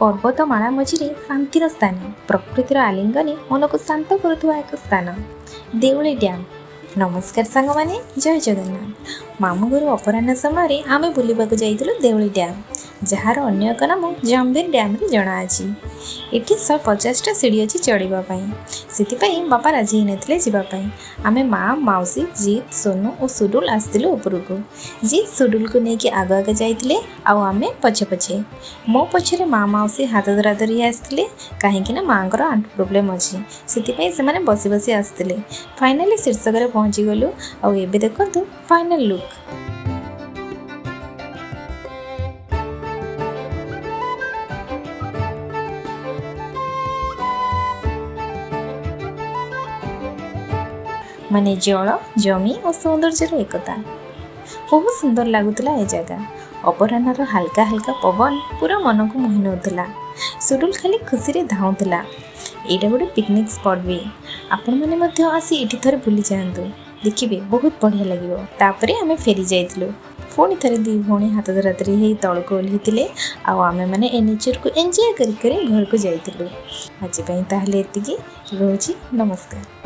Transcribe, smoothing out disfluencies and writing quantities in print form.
ପର୍ବତମାଳା ମଝିରେ ଶାନ୍ତିର ସ୍ଥାନ, ପ୍ରକୃତିର ଆଲିଙ୍ଗନେ ମନକୁ ଶାନ୍ତ କରୁଥିବା ଏକ ସ୍ଥାନ, ଦେଉଳି ଡ୍ୟାମ୍। ନମସ୍କାର ସାଙ୍ଗମାନେ, ଜୟ ଜଗନ୍ନାଥ। ମାମୁଁ ଘରୁ ଅପରାହ୍ନ ସମୟରେ ଆମେ ବୁଲିବାକୁ ଯାଇଥିଲୁ ଦେଉଳି ଡ୍ୟାମ୍, ଯାହାର ଅନ୍ୟ ଏକ ନାମ ଜାମ୍ଭୀର ଡ୍ୟାମ୍ରେ ଜଣାଅଛି। ଏଠି 150ଟା ସିଢ଼ି ଅଛି ଚଢ଼ିବା ପାଇଁ। ସେଥିପାଇଁ ବାପା ରାଜି ହେଇନଥିଲେ ଯିବା ପାଇଁ। ଆମେ ମା, ମାଉସୀ, ଜିତ୍, ସୋନୁ ଓ ସୁଡୁଲ ଆସିଥିଲୁ ଉପରକୁ। ଜିତ୍ ସୁଡୁଲକୁ ନେଇକି ଆଗ ଆଗ ଯାଇଥିଲେ ଆଉ ଆମେ ପଛେ ପଛେ। ମୋ ପଛରେ ମା, ମାଉସୀ ହାତ ଧରା ଧରି ଆସିଥିଲେ, କାହିଁକି ନା ମାଆଙ୍କର ଆଣ୍ଠୁ ପ୍ରୋବ୍ଲେମ୍ ଅଛି, ସେଥିପାଇଁ ସେମାନେ ବସି ବସି ଆସିଥିଲେ। ଫାଇନାଲି ଶୀର୍ଷକରେ ପହଞ୍ଚିଗଲୁ ଆଉ ଏବେ ଦେଖନ୍ତୁ ଫାଇନାଲ୍ ଲୁକ୍। ମାନେ ଜଳ, ଜମି ଓ ସୌନ୍ଦର୍ଯ୍ୟର ଏକତା। ବହୁତ ସୁନ୍ଦର ଲାଗୁଥିଲା ଏ ଜାଗା। ଅପରାହ୍ନର ହାଲକା ହାଲକା ପବନ ପୁରା ମନକୁ ମୋହି ନେଉଥିଲା। ସୁଡୁଲ ଖାଲି ଖୁସିରେ ଧାଉଁଥିଲା। ଏଇଟା ଗୋଟେ ପିକନିକ୍ ସ୍ପଟ୍ ବି। ଆପଣମାନେ ମଧ୍ୟ ଆସି ଏଠି ଥରେ ବୁଲି ଯାଆନ୍ତୁ, ଦେଖିବେ ବହୁତ ବଢ଼ିଆ ଲାଗିବ। ତାପରେ ଆମେ ଫେରି ଯାଇଥିଲୁ। ପୁଣି ଥରେ ଦୁଇ ଭଉଣୀ ହାତ ଧରାଧରି ହେଇ ତଳକୁ ଓହ୍ଲେଇଥିଲେ ଆଉ ଆମେମାନେ ଏ ନେଚରକୁ ଏନ୍ଜୟ କରି କରି ଘରକୁ ଯାଇଥିଲୁ। ଆଜି ପାଇଁ ତାହେଲେ ଏତିକି ରହୁଛି। ନମସ୍କାର।